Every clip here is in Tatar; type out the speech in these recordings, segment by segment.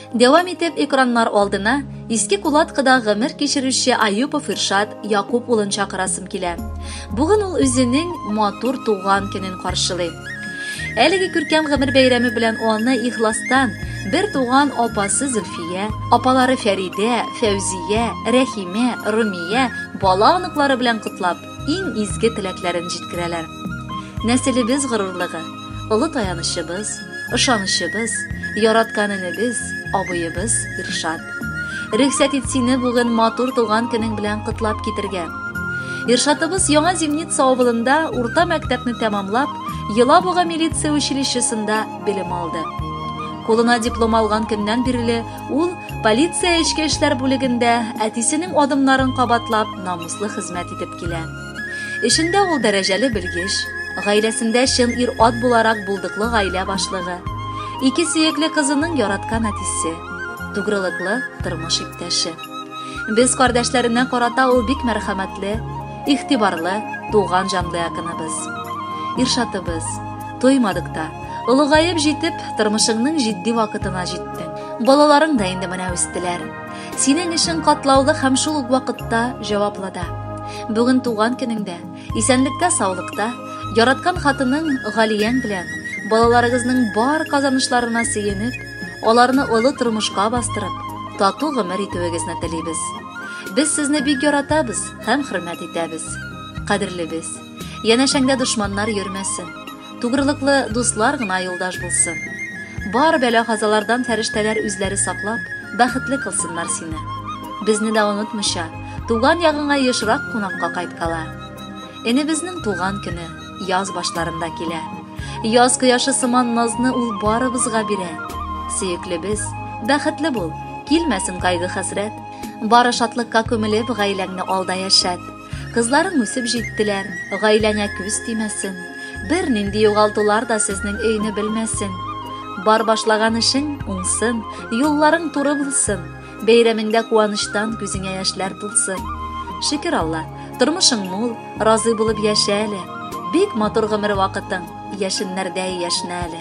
Дәвам итеп экраннар алдына Иске Кулаткыда гомер кичерүче Аюпов Иршат Якуп улын чакырасым килә. Бүген ул үзенең матур туган көнен каршылый. Әлеге күркәм гомер бәйрәме белән аны ихластан бер туган апасы Зөлфия, апалары Фәридә, Фәүзия, Рәхимә, Румия, бала оныклары белән котлап, иң изге теләкләрен җиткерәләр. Нәселебез горурлыгы, олы таянычыбыз, ышанычыбыз, яраткан энебез, абыебыз Иршат. Рөхсәт ит сине бүген матур туган көнең белән котлап китергә. Иршатыбыз Яңа Зимница авылында урта мәктәпне тәмамлап, Елабуга милиция училищесында белем алды. Кулына диплом алган көннән бирле ул полиция эчке эшләр бүлегендә әтисенең адымнарын кабатлап намуслы хезмәт итеп килә. Эшендә ул дәрәҗәле белгеч, гаиләсендә чын ир-ат буларак булдыклы гаилә башлыгы, ике сөекле кызының яраткан әтисе, тугрылыклы тормыш иптәше. Без кардәшләренә карата ул бик мәрхәмәтле, игътибарлы, туган җанлы якыныбыз. Иршатыбыз, тоймадык та, олыгаеп җитеп, тормышыңның җитди вакытына җиттең. Балаларың да инде менә үстеләр. Синең эшең катлаулы һәм шул ук вакытта җаваплы да. Бүген туган көнеңдә, исәнлектә-саулыкта, яраткан хатының Галияң белән балаларыгызның бар казанышларына сөенеп, аларны олы тормышка бастырып, тату гомер итүегезне телибез. Без сезне бик яратабыз һәм хөрмәт итәбез. Кадерлебез, янәшәңдә дошманнар йөрмәсен. Тугрылыклы дуслар гына юлдаш булсын. Бар бәла-казалардан фәрештәләр үзләре саклап, бәхетле кылсыннар сине. Безне дә онытмыйча, туган ягыңа ешрак кунакка кайткала. Энебезнең туган көне яз башларында килә. Яз кояшы сыман назны ул барыбызга бирә. Сөеклебез, бәхетле бул, килмәсен кайгы-хәсрәт. Бары шатлыкка күмелеп, гаиләңне алда яшәт. Кызларың үсеп җиттеләр, гаиләңә күз тимәсен. Бернинди югалтулар да сезнең өйне белмәсен. Бар башлаган эшең уңсын, юлларың туры булсын. Бәйрәмеңдә куанычтан күзеңә яшьләр тулсын. Шөкер Алла, тормышың мул, разый булып яшә әле. Бик матур гомер вакытың, яшеннәрдәй яшнә әле.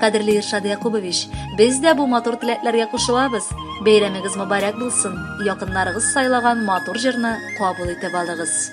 Кадерле Иршат Якубович, без дә бу матур теләкләргә кушылабыз. Бәйрәмегез мөбарәк булсын. Якыннарыгыз сайлаган матур җырны кабул итеп алыгыз.